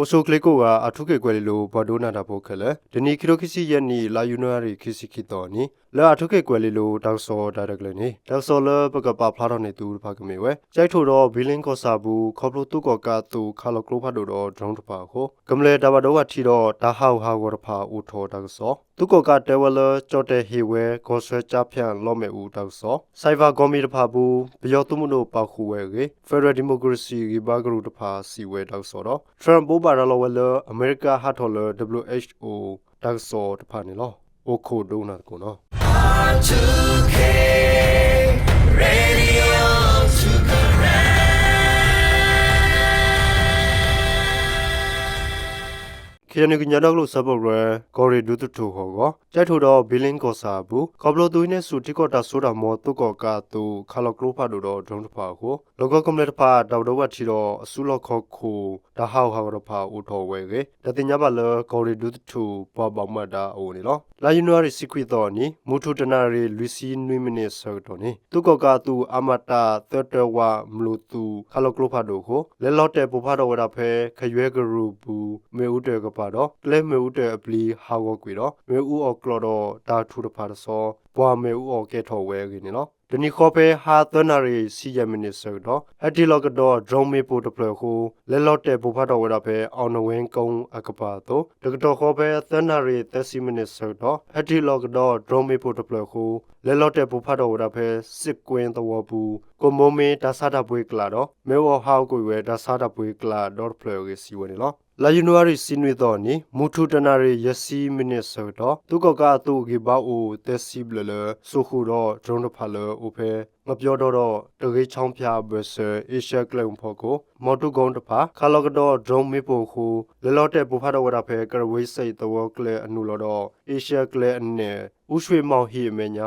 အိၣ်ဆူၣ်ချ့ကိးဂၤ အၣ်ထူခ့ၣ်ကွဲၤလ့လိၤ ပှၤဒိကနၣ်တၢ်ဖိခဲလၢာ်, တနံၤ ခံထိခံဆံယဲၢ်နံၣ် လါယနူၤအါရံၤ ခံဆံခံသီအနံၤ လၢအၣ်ထူခ့ၣ်ကွဲၤလ့လိၤ တၢ်ကစီၣ်တၢ်ရဲၣ်တၢ်ကျဲၤန့ၣ် တၢ်ကစီၣ်လၢပကပာ်ဖျါထီၣ်န့ၢ်သုတဖၣ်ကမ့ၢ်ဝဲ ကၠဲးထိၣ်ဒီးဘံလ့ကီၢ်ဆၣ်အပူၤ ခီဖျိသုးကီၣ်ကးအသုးခးလီၤကျိဖးဒိၣ်ဒီး drone တဖၣ်အဃိ ကမျၢၢ်တၢ်ဘၣ်ဒိဘၣ်ထံးဒီး တၢ်ဟးဂူာ်ဟးဂီၤတဖၣ်အိၣ်ထီၣ်တၢ်ကစီၣ်, သုးကီၣ်ကးတဲဝဲလၢ ကၠီၣ်တဲၣ်ဟ့ၣ်ဝဲ ကီၢ်ဆၢကၠါဖၠးလီမ့ၣ်အူတၢ်ကစီၣ်, စဲးဘၣ်ကီၢ်မံၤတဖၣ်အပူၤ ပယီၤသုးမုၢ်ဒိၣ်ပာ်ဃုာ်ဝဲအဂ့ၢ်, Federal Democracy ဂံၢ်ဘါကရူၢ်တဖၣ်စံးဝဲတၢ်ကစီၣ်ဒီး Trump ဘိးဘၣ်ရၤလီၤဝဲလၢ အမဲရကၤဟးထီၣ်လၢ WHO တၢ်ကစီၣ်တဖၣ်န့ၣ်လီၤ. အိၣ်ခိးဒိကနၣ်သကိးနီၤ. ခ့ၣ်အဲၣ်ယူၣ် ကညီဒီကလုာ်စၢဖှိၣ်ကရၢ ကီၢ်ရ့ၣ်ဒူသထူၣ်ဟီၣ်ကဝီၤ ကၠဲးထိၣ်ဒီးဘံလ့ကီၢ်ဆၣ်အပူၤ ခီဖျိသုးဟံးန့ၢ်ဆူၣ်ထံကီၢ်တၢ်စိတၢ်ကမီၤ သုးကီၣ်ကးအသုး ခးလီၤကျိဖးဒိၣ်ဒီး drone တဖၣ်အဃိ လီၢ်ကဝီၤကမျၢၢ်တဖၣ် တၢ်ဘၣ်ဒိဘၣ်ထံးဒီး အစုလီၢ်ခီၣ်ခိၣ် တၢ်ဟးဂူာ်ဟးဂီၤတဖၣ်အိၣ်ထီၣ်ဝဲအဂ့ၢ် တၢ်သ့ၣ်ညါဘၣ်လၢ ကီၢ်ရ့ၣ်ဒူသထူၣ် ပှၤဘၣ်မူဘၣ်ဒါအအိၣ်န့ၣ်လီၤ. လါယနူၤအါရံၤ ဆံခွံသီအနံၤ မုၢ်ထူၣ်တနၣ်ရံၣ် လွံၢ်ဆံနွံမံးနံးအဆၢကတီၢ်န့ၣ် သုးကီၣ်ကးအသုး အမတ သၢတၢဝး မလိၣ်သုး ခးလီၤကျိဖးဒိၣ်အဃိ လဲၤလီၤတဲာ်ပိၢ်ဖးထီၣ်ဝဲဒၣ်ဖဲ ခယွဲကရူၢ်ပူၤ မ့ၣ်အူတၢၢ်ကပၤဒီး ကျဲမ့ၣ်အူတၢၢ်အပျံၤဟးဂီၤကွံာ်ဒီး မ့ၣ်အူအီၣ်ကျီၢ်ဒီးတၢ်ထူၣ်တဖၣ်တဆီ ပှၤမ့ၣ်အူအီၣ်ကဲထီၣ်ဝဲအဂ့ၢ်န့ၣ်လီၤ. တနံၤဃီဖဲဟါသၢနၣ်ရံၣ် ဆံယဲၢ်မံးနံးအဆၢကတီၢ် ဟဲတ့ၢ်လီၤကဒီး drone မ့ၣ်ပိၢ်တဖျၢၣ်အဃိ လဲၤလီၤတဲာ်ပိၢ်ဖးထီၣ်ဝဲဒၣ်ဖဲ အီၣ်နဝဲကိအကပၤအသိး, တကတီၢ်ဃီဖဲသၢနၣ်ရံၣ် သၢဆံမံးနံးအဆၢကတီၢ် ဟဲတ့ၢ်လီၤကဒီး drone မ့ၣ်ပိၢ်တဖျၢၣ်အဃိ လဲၤလီၤတဲာ်ပိၢ်ဖးထီၣ်ဝဲဒၣ်ဖဲ စ့ၣ်ကွ့သဝီပူၤ ကမိမ့ၢ်တၢ်ဆါတၢ်ပှ့ၤကျးဒီး မ့ၣ်အူအီၣ်ဟးဂီၤကွံာ်ဝဲ တၢ်ဆါတၢ်ပှ့ၤကျးဒီတဖျၢၣ်အဂ့ၢ် စံးဝဲန့ၣ်လီၤ. လါယနူၤအါရံၤ ဆံနွံသီအနံၤ မုၢ်ထူၣ်တနၣ်ရံၣ် ယဲၢ်ဆံမံးနံးအဆၢကတီၢ် သုးကီၣ်ကးအသုးဂံၢ်ဘါအိၣ် သၢဆံဘျဲၣ်လၢ စိာ်ဃုာ်ဒီး drone တဖၣ်လၢအိၣ်ဖဲ ငပျီဒီဒီး တဂ့ၤဆီဖၠး ဘၢၣ်စၢၤ အ့ရှၢၣ်ကျဲမုၢ်ဖီခိၣ် မီၣ်တူကီတဖၣ် ခးလီၤကဒီး drone မ့ၣ်ပိၢ်အဃိ လဲၤလီၤတဲာ်ပိၢ်ဖးထီၣ်ဝဲဒၣ်ဖဲ ကရဝ့စ့ၣ်သဝီကျဲအနုာ်လီၤဒီး အ့ရှၢၣ်ကျဲအနဲၣ် အူရွှ့ၣ်မီၣ်ဟံၣ်အမဲာ်ည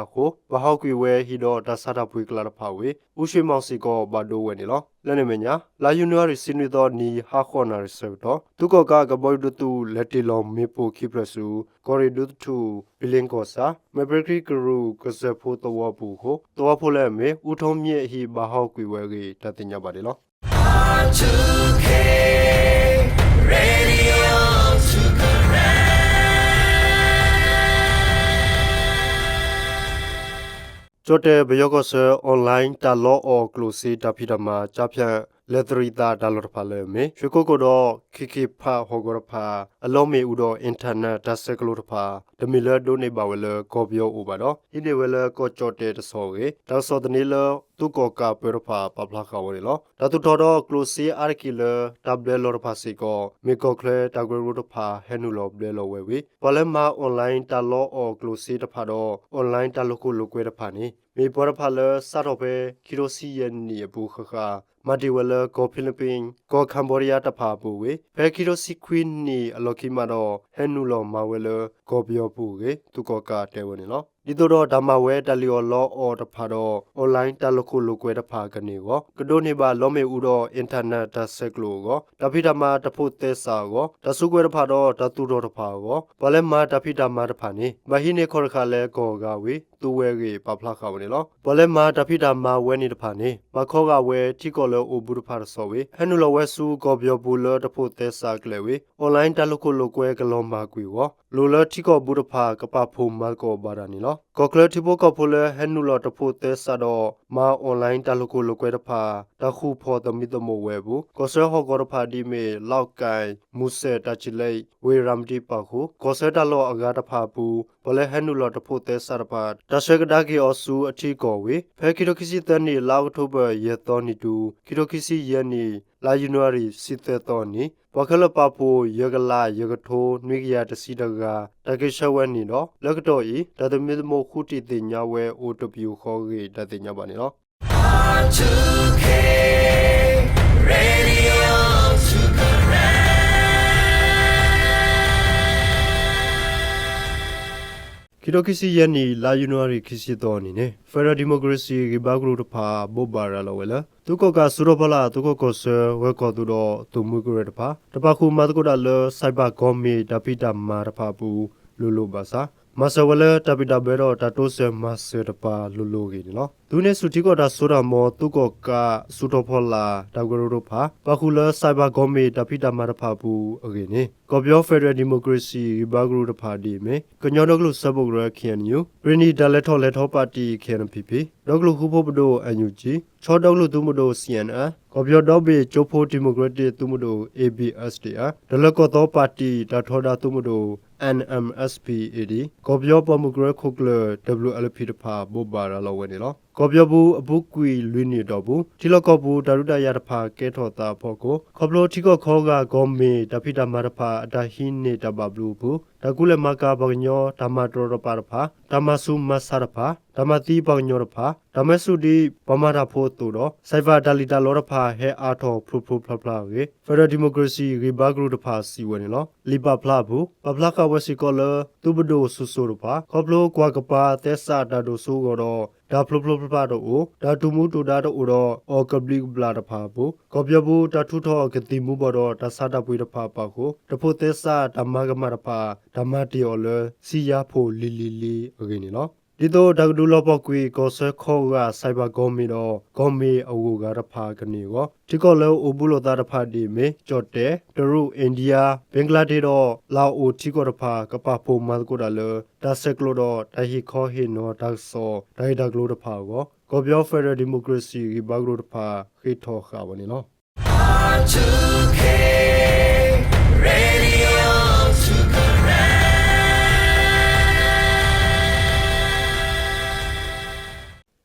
ါအဃိ ဘၣ်ဟးဂီၤကွံာ်ဝဲဟံၣ်ဒီးတၢ်ဆါတၢ်ပှ့ၤကျးတဖၣ်ဝံၤ အူရွှ့ၣ်မီၣ်စ့ၢ်ကီးဘၣ်ဒိဝဲန့ၣ်လီၤ. လၢန့ၣ်အမဲာ်ညါ လါယနူၤအါရံၤ ဆံနွံသီအနံၤ ဟါဃိးနၣ်ရံၣ်အဆၢကတီၢ် သုးကီၣ်ကးအကဘီယူၤတသုး လဲၤတ့ၢ်လီၤမ့ၣ်ပိၢ်ခံဖျၢၣ်ဆူ ကီၢ်ရ့ၣ်ဒူသထူၣ် ဘံလ့ကီၢ်ဆၣ် မဲၣ်ပြ့ကရံကရူၢ် ကစၢၢ်ဖိသဝီပူၤအဃိ သဝီဖိလၢအမ့ၢ် အူထိမၠ့အဟံၣ် ဘၣ်ဟးဂီၤကွံာ်ဝဲအဂ့ၢ် တၢ်သ့ၣ်ညါဘၣ်န့ၣ်လီၤ. ကၠီၣ်တဲၣ်ပယီၤကီၢ်ဆၢ online တၢ်လီအီၣ်ကျိၣ်စ့တၢ်ဖံးတၢ်မၤ ကၠါဖၠး လဲၤသရံးသးတၢ်လီၢ်တဖၣ်လၢအမ့ၢ် ရွှ့ၣ်ကိကိၣ်ဒီး ခ့ၣ်ခ့ၣ်ဖးဟီၣ်ကဝီၤတဖၣ် အလီမ့ၣ်အူဒီး internet တၢ်ဆဲးကျိးတဖၣ် တမ့ၢ်လၢဒိးန့ၢ်ဘၣ်ဝဲလၢကီၢ်ပယီၤအိၣ်ဘၣ်ဒီး ဟံးန့ၢ်ဝဲလၢကီၢ်ကၠီၣ်တဲၣ်တဆီအဂ့ၢ် တၢ်ကစီၣ်သန့လၢ သုးကီၣ်ကးပၢတဖၣ် ပာ်ဖျါဃာ်ဝဲန့ၣ်လီၤ. တၢ်သူၣ်ထီၣ်ဒီးကျိၣ်စ့အါတက့ၢ်လၢ တၢ်ဘျၢလီၢ်တဖၣ်စ့ၢ်ကီး မ့ၢ်ကီၢ်ချၢတၢ်ကရၢကရိတဖၣ် ဟဲနုာ်လီၤဘျၢလီၤဝဲဝံၤ ပှၤလၢမၤ online တၢ်လီအီၣ်ကျိၣ်စ့တဖၣ်ဒီး online တၢ်လိာ်ခိၣ်လိာ်ကွဲတဖၣ်န့ၣ် မ့ၢ်ပှၤတဖၣ်လၢစးထီၣ်ဖဲ ခံထိဆံယဲၢ်နံၣ်အပူၤဃၣ်ဃၣ် မၤတ့ၢ်ဝဲလၢကီၢ်ဖံလံးပံး ကီၢ်ကၣ်ဘီဒီးယါတဖၣ်အပူၤဝံၤ ဖဲခံထိဆံခွံနံၣ်အလီၢ်ခံမးဒီး ဟဲနုာ်လီၤမၤဝဲလၢကီၢ်ပယီၤပူၤအဂ့ၢ် သုးကီၣ်ကးတဲဝဲန့ၣ်လီၤ. ဒ်သိးဒီးတၢ်မၤဝဲတၢ်လံၣ်အီၣ်လီအီၣ်တဖၣ်ဒီး online တၢ်လိာ်ခိၣ်လိာ်ကွဲတဖၣ်ကန့ၢ်အဂီၢ် ကဒိးန့ၢ်ဘၣ်လီမ့ၣ်အူဒီး internet တၢ်ဆဲးကျိးအဂီၢ် တၢ်ဖံးတၢ်မၤတဖိးသဲစးအဂီၢ် တၢ်စုကဝဲၤတဖၣ်ဒီးတၢ်သူၣ်ထီၣ်တဖၣ်အဂီၢ် ပှၤလၢမၤတၢ်ဖံးတၢ်မၤတဖၣ်န့ၣ် ဘၣ်ဟံးန့ၢ်ခီၣ်တဃာ်လၢကီၢ်အဂၤဝံၤ သူဝဲအဂ့ၢ်ပာ်ဖျါဃာ်ဝဲန့ၣ်လီၤ. ပှၤလၢမၤတၢ်ဖံးတၢ်မၤဝဲန့ၣ်တဖၣ်န့ၣ် ဘၣ်ခီဂာ်ဝဲထံကီၢ်လၢအိၣ်ဘူးတဖၣ်တဆီဝံၤ ဟဲနုာ်လီၤဝဲဆူကီၢ်ပယီၤပူၤလၢတဖိးသဲစးအကျဲဝံၤ online တၢ်လိာ်ခိၣ်လိာ်ကွဲကလီၤမၢ်ကွံာ်အဂီၢ် လိၣ်လၢထံကီၢ်ဘူးတဖၣ် ကပာ်ဖှိၣ်မၤသကိးဘၣ်တၢ်န့ၣ်လီၤ. ကီၢ်ချၢထံဖိကီၢ်ဖိလၢဟဲနုာ်လီၤတဖိးသဲစးဒီး မၤ online တၢ်လိာ်ခိၣ်လိာ်ကွဲတဖၣ် တၢ်ဃူဖိးသမံသမိးဝဲအပူၤ ကီၢ်ဆၢဟီၣ်ကဝီၤတဖၣ်ဒ်အမ့ၢ် လီၣ်ကၣ်, မူစဲၣ်, တၢ်ချံလ့, ဝ့ၢ်ရၤမတံပာ်ဃုာ် ကီၢ်ဆၢတၢ်လီၢ်အဂၤတဖၣ်အပူၤ ပှၤလၢဟဲနုာ်လီၤတဖိးသဲစးတဖၣ် တၢ်ဆှၢကဒါက့ၤအီၤဆူအထံအကီၢ်ဝံၤ ဖဲခံထိခံဆံသၢနံၣ် လါအီးကထိဘၢၣ် ယဲၢ်သီနံၤတုၤ ခံထိခံဆံယဲၢ်နံၣ် လါယနူၤအါရံၤ ဆံသၢသီအနံၤ ပှၤခဲလၢာ်ပာ်ဖှိၣ် ယဲၢ်ကလး ယဲၢ်ကထိ နွံကယၤတဆံတဂၤ တၢ်က့ၤဆှၢဝဲန့ၣ်ဒီး လၢကတီၢ်အံၤ တၢ်သမံသမိးဃုထံၣ်သ့ၣ်ညါဝဲအိၣ်တပယူာ်ဃီအဂ့ၢ် တၢ်သ့ၣ်ညါဘၣ်န့ၣ်လီၤ. ခံထိခံဆံယဲၢ်နံၣ် လါယနူၤအါရံၤ ခံဆံသီအနံၤန့ၣ် Federal Democracy ဂံၢ်ဘါကရူၢ်တဖၣ် ဘိးဘၣ်ရၤလီၤဝဲလၢ သုးကီၣ်ကးစုဒီဖီလာ် သုးခိးကီၢ်ဆၢ ဂၢၤကီၢ်သူးဒီးသုးမုၢ်ကရၢတဖၣ် တပာ်ဃုာ်မၤသကိးတၢ်လၢ cyber ကီၢ်မ့ၢ်တၢ်ဖံးတၢ်မၤတဖၣ်အပူၤ လိၤလိၤဘၣ်ဆၣ် မၤစၢၤဝဲလၢတၢ်ဘံၣ်တၢ်ဘၢဒီးတၢ်တိစၢၤမၤစၢၤတပၤလိၤလိၤအဂ့ၢ်န့ၣ်လီၤ. သုးန့ၢ်ဆူၣ်ထံကီၢ်တၢ်စိတၢ်ကမီၤ သုးကီၣ်ကး စူးထီၣ်ဖီလာ် တၢ်ကရၢကရိတဖၣ် ပာ်ဃုာ်လၢ cyber ဂီၢ်မ့ၢ်တၢ်ဖံးတၢ်မၤတဖၣ်အပူၤအဂ့ၢ်န့ၣ် ကီၢ်ပယီၤ Federal Democracy ဂံၢ်ဘါကရူၢ်တဖၣ်ဒ်အမ့ၢ် ကညီဒီကလုာ်စၢဖှိၣ်ကရၢ K N U, ကရ့ၣ်နံၣ်တၢ်လဲၤထီၣ်လဲၤထီပၣ်တံၣ် K N P P, ဒီကလုာ်ဃူဖိးပဒိၣ် N U G, ခၠ့ၣ်ဒီကလုာ်သုးမုၢ်ဒိၣ် C N F, ကီၢ်ပယီၤဒီဘ့ၣ်ကၠိဖိ Democratic သုးမုၢ်ဒိၣ် A B S D F, တလၢၤကီၢ်သီပၣ်တံၣ်တၢ်ထီဒါသုးမုၢ်ဒိၣ် N M S P A D, ကီၢ်ပယီၤပိာ်မုၣ်ကရၢခိၣ်ကျၢၢ် W L P တဖၣ် ဘိးဘၣ်ရၤလီၤဝဲန့ၣ်လီၤ. ကီၢ်ပယီၤပူၤအပူၤကွံာ်လွံၢ်နံၣ်အတီၢ်ပူၤ ထံလီၢ်ကီၢ်ပူၤတၢ်ဒုးတၢ်ယၤတဖၣ်ကဲထီၣ်သးအဖီခိၣ် ခီဖျိထံကီၢ်ခီဂာ်ဂီၢ်မ့ၢ်တၢ်ဖံးတၢ်မၤတဖၣ် အတၢ်ဟံးန့ၢ်တၢ်ဘၣ်ဘျုးအပူၤ တၢ်ကူၣ်လဲၤမၤကၤပှၤကညီ တၢ်မၤတရီတပါတဖၣ်, တၢ်မၤဆူးမၤဆါတဖၣ်, တၢ်မၤသံပှၤကညီတဖၣ်, တၢ်မဲဆူၣ်ဒ်ပှၤမၤတၢ်ဖိအသိးဒီး cyber တၢ်လံၣ်တၢ်လီတဖၣ် ဟဲအါထီၣ်ဖျိဖျိဖျါဖျါအဂ့ၢ် Federal Democracy ဂံၢ်ဘါကရူၢ်တဖၣ်စံးဝဲန့ၣ်လီၤ. လံာ်ပာ်ဖျါအပူၤ ပာ်ဖျါဃာ်ဝဲစ့ၢ်ကီးလၢ သုးပဒိၣ်စိၤစိၤတဖၣ် ခီဖျိကွၢ်ကပၤသဲစးတၢ်ဒိၣ်စိအဂီၢ်ဒီး တၢ်ဖျိဖျိဖျါဖျါတအိၣ်, တၢ်တူၢ်မူတူၢ်ဒါတအိၣ်ဒီး အီၣ်ကဘျံးကဘျၣ်တဖၣ်အပူၤ ကီၢ်ပယီၤပူၤတၢ်ထူးထီၣ်ကသံၣ်မူၤဘှီးဒီး တၢ်ဆါတၢ်ပှ့ၤတဖၣ်အပာ်ဃုာ် တဖိးသဲစးတၢ်မၤကမၣ်တဖၣ် တၢ်မၤတ့ၢ်အီၤလၢ စံယါဖိလံၤလံၤလံၤအဂ့ၢ်န့ၣ်လီၤ. ဒ်သိးတၢ်ကဒုးလီၤပှီၢ်ကွံာ် ကီၢ်ဆၢခီဂာ် cyber ဂီၢ်မ့ၢ်ဒီး ဂီၢ်မ့ၢ်အဂုၤအဂၤတဖၣ်ကန့ၢ်အဂီၢ် ထံကီၢ်လၢအိၣ်ဘူးလိာ်သးတဖၣ်ဒ်အမ့ၢ် ကၠီၣ်တဲၣ်, တရူး, အ့ၣ်ဒံယါ, ဘ့ကလါဒ့းဒီး လၤအိၣ်ထံကီၢ်တဖၣ် ကပာ်ဖှိၣ်မၤသကိးတၢ်လၢ တၢ်ဆဲးကျိးဒီး တၢ်ဟ့ၣ်ခီဟ့ၣ်နီၤတၢ်ကစီၣ် တၢ်ဂ့ၢ်တၢ်ကျိၤတဖၣ်အဂီၢ် ကီၢ်ပယီၤ Federal Democracy ဂံၢ်ဘါကရူၢ်တဖၣ် ဃ့ထီၣ်ဃာ်ဝဲန့ၣ်လီၤ. Radio Tiger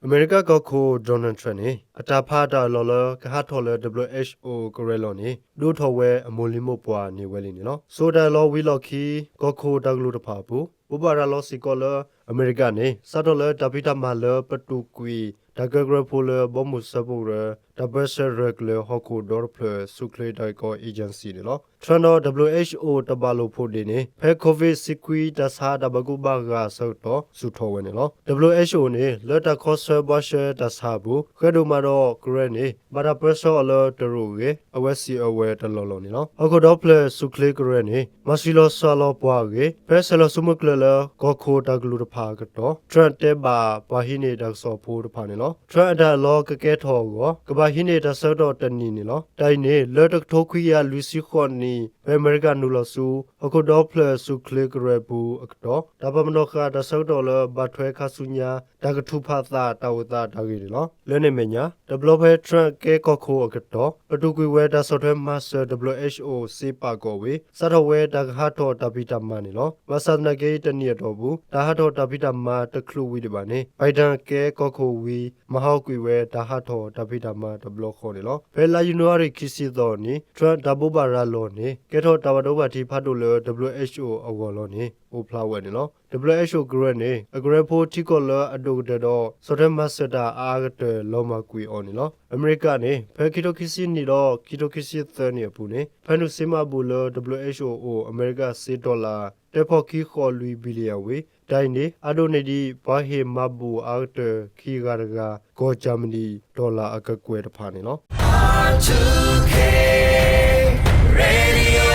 အမဲရကၤကီၢ်ခိၣ် Donald Trump န့ၣ် အတၢ်ဖးတၢ်အၢၣ်လီၤလၢကဟးထီၣ်လၢ W H O ကရၢလီၢ်န့ၣ် ဒိၣ်ထီၣ်ဝဲအမိၢ်လံၤမိၢ်ပှၢ်န့ၢ်ဝဲလံန့ၣ်လီၤ. စိၤတၢ်အၢၣ်လီၤဝံၤလီၢ်ခံ ကီၢ်ခိၣ်တၢ်ကလုၢ်တဖၣ်အပူၤ ဘိးဘၣ်ရၤလီၤစ့ၢ်ကီးလၢ အမဲရကၤန့ၣ် စးထီၣ်လၢတၢ်ဖံးတၢ်မၤလၢပတုာ်ကွံာ် တၢ်ကဲကရၢဖိလၢဘီမုၢ်စၢဖှိၣ်ကရၢ တၢ်ပၢဆှၢရဲၣ်ကျဲၤဟီၣ်ခိၣ်ဒီတဖျၢၣ် ဆူၣ်ချ့တၢ်ဂ့ၢ်ကီ agency န့ၣ်လီၤ. Trump ဒီး W H O တဘၣ်လိာ်ဖိးဒ့န့ၣ် ဖဲ COVID တဆံခွံ တၢ်ဆါတၢ်ဘၣ်ကူဘၣ်ဂာ်အဆၢကတီၢ် စူၤထီၣ်ဝဲန့ၣ်လီၤ. W H O န့ၣ် လၢတၢ်ခီဆၢဘှါဆှဲတၢ်ဆါအပူၤ ဃဲဒိၣ်မးဒီးကရၢန့ၣ် ဘၣ်တၢ်ပၢဆှၢအီၤလၢတရူးအဂ့ၢ် အဝဲစံးအၢဝဲတလီၢ်လီၢ်န့ၣ်လီၤ. ဟီၣ်ခိၣ်ဒီဖျၢၣ်ဆူၣ်ချ့ကရၢန့ၣ် မၤဆံးလီၤစှၤလီၤပှၤအဂ့ၢ် ဖဲဆဲးလီၤဆူမုၢ်ကျၢၢ်လၢ ကီၢ်ခိၣ်တၢ်ကလုၢ်တဖၣ်အကတီၢ် Trump တဲဘၣ်ပှၤဟံးန့ၢ်တၢ်ကစီၣ်ဖိတဖၣ်န့ၣ်လီၤ. Trump အတၢ်အၢၣ်လီၤကကဲထီၣ်အဂီၢ် ကဘၣ်ဟံးန့ၢ်တၢ်ဆၢကတီၢ်တနံၤန့ၣ်လီၤ. တၢ်အံၤန့ၣ် လၢတကထိခွံကယၤလွံၢ်ဆံဃိးနံၣ် ဖဲအမဲရကၤနုာ်လီၤဆူ ဟီၣ်ခိၣ်ဒီဖျၢၣ်ဆူၣ်ချ့ကရၢပူၤအကတီၢ် တၢ်ပာ်ပနီၣ်ဃာ်တၢ်ဆၢကတီၢ်လၢဘၣ်ထွဲခါဆူညါ တၢ်ကထုးဖးသးတၢ်အိၣ်သးတၢ်ဂ့ၢ်န့ၣ်လီၤ. လၢန့ၣ်အမဲာ်ညါ တဘျီဖဲ Trump ကဲကီၢ်ခိၣ်အကတီၢ် ပတုာ်ကွံာ်ဝဲတၢ်ဆီၣ်ထွဲမၤစၢၤ W H O စ့ပာ်ကီၢ်ဝံၤ စးထီၣ်ဝဲတၢ်ကဟးထီၣ်တၢ်ဖံးတၢ်မၤန့ၣ်လီၤ. ဘၣ်ဆၣ်သနာ်က့ တနံၣ်အတီၢ်ပူၤ တၢ်ဟးထီၣ်တၢ်ဖံးတၢ်မၤတချုးဝံၤဒံးဘၣ်န့ၣ် Biden ကဲကီၢ်ခိၣ်ဝံၤ မၤဟးဂီၤကွံာ်ဝဲတၢ်ဟးထီၣ်တၢ်ဖံးတၢ်မၤတဘျီဃီန့ၣ်လီၤ. ဖဲလါယနူၤအါရံၤခံဆံသီအနံၤ Trump တၢ်ဘိးဘၣ်ရၤလီၤန့ၣ် ကဲထီၣ်တၢ်ဘၣ်ဒိဘၣ်ထံးဖးဒိၣ်လၢ W H O အဂီၢ်လီၤန့ၣ် အိၣ်ဖျါဝဲန့ၣ်လီၤ. W H O ကရၢန့ၣ် အကရၢဖိထံကီၢ်လၢအဒိၣ်ကတၢၢ်ဒီး ဆီၣ်ထွဲမၤစၢၤတၢ်အါကတၢၢ်လီၤမၢ်ကွံာ်အီၤန့ၣ်လီၤ. အမဲရကၤန့ၣ် ဖဲခံထိခံဆံနံၣ်ဒီး ခံထိခံဆံသၢနံၣ်အပူၤန့ၣ် ဖဲနုာ်စ့မးဘူၣ်လၢ W H O အအိၣ် အမဲရကၤစ့ dollar တၢဖီၣ်ခံဃိးလွံၢ် billion ဝံၤ တၢ်အံၤန့ၣ် အါဒိၣ်န့ၢ်ဒံး ပှၤဟ့ၣ်မၤဘူၣ်အါကတၢၢ်ခံဂၤတဂၤ ကီၢ်ကၠၢမနံၣ် dollar အကကွဲၢ်တဖၣ်န့ၣ်လီၤ.